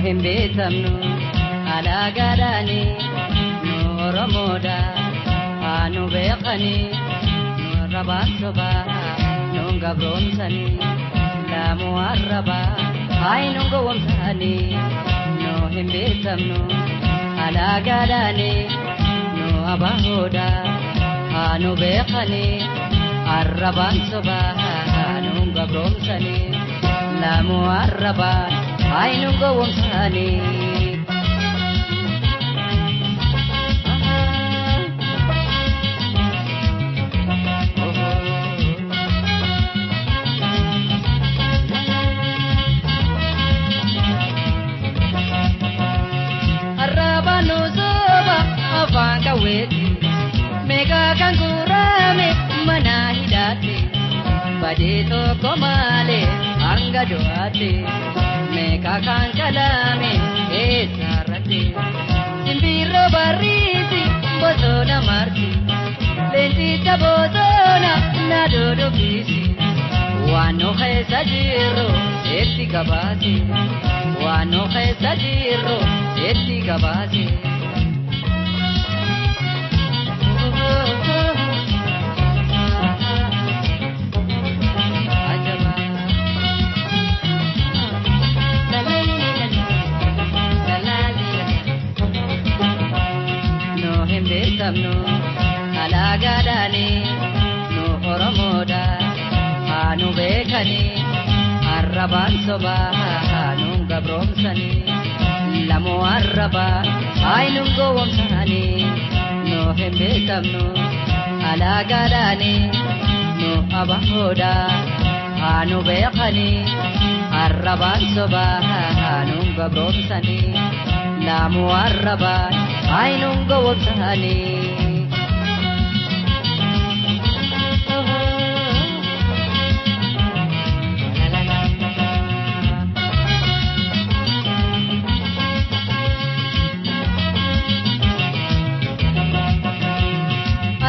Hin beekamnu alaagaadhaani nu Oromoodha haa nu beekani nu arrabaan sobaa nu gabroomsani laamuu arrabaa haa nu gowwomsani nu hin beekamnu alaagaadhaani nu abaahoodha haa nu beekani arrabaan sobaa nu gabroomsani laamuu arrabaa haa nu gowwomsani. Meeqa kan guurame mana hidhaatti badii tokko malee hanga du'aatti meeqa kan qalame eessarratti simbirroo barriisi bosona marti leencicha bosona na dodobisi waan nu keessa jirru itti gabaase waan nu keessa jirru itti gabaase. Beekamnu alaagaadhaani nu Oromoodha haa nu beekani arrabaan sobaa haa nu gabroomsani lamoo arrabaa haa nu gowwomsani nu hin beekamnu alaagaadhaani nu abaahoodha haa nu beekani arrabaan sobaa haa nu gabroomsani lamoo arrabaa haa nu gowwomsani.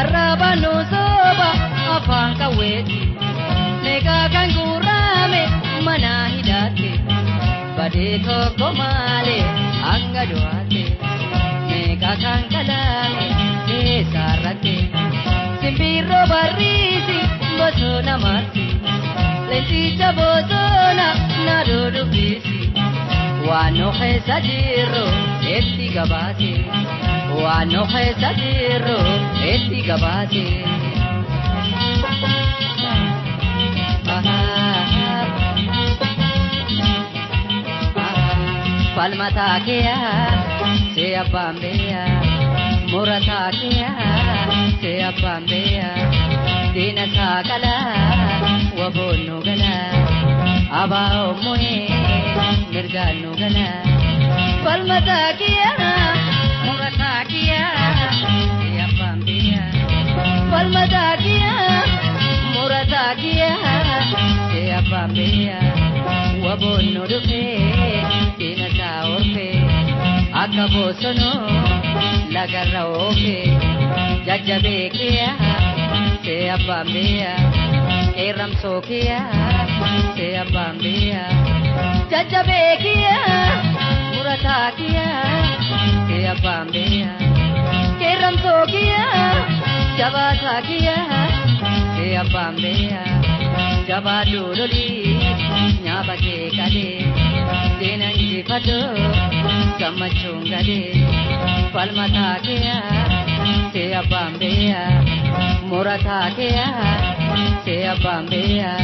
Arraba nu soba afaan qawweeti meeqa kan guurame mana hidhaatti badii tokko malee hanga du'aatti meeqa kan qalame eessarratti simbirroo barriisi bosona marti leencicha bosona na dodobisi waan nu keessa jirru itti gabaase waan nu keessa jirru itti gabaase. Falmataa kee see abbaan beeyaa murataa kee see abbaan beeyaa diina saaqalaa waboon nu galaa abaa mo'ee mirgaan nu galaa. Falmataa kee murataa kee see abbaan beeyaa falmataa kee murataa kee see abbaan beeyaa waboon nu dhufee diina isaa orfee akka bosonoo lagarra oofee jajjabee kee see abbaan beeyaa qeerramsoo kee see abbaan beeyaa jajjabee kee murataa kee see abbaan beeyaa qeerramsoo kee jabaataa kee see abbaan beeyaa jabaa lolii nyaaba kee qalee diina injifadhu gammachuun galee falmataa kee see abbaan beeyaa murataa kee see abbaan beeyaa.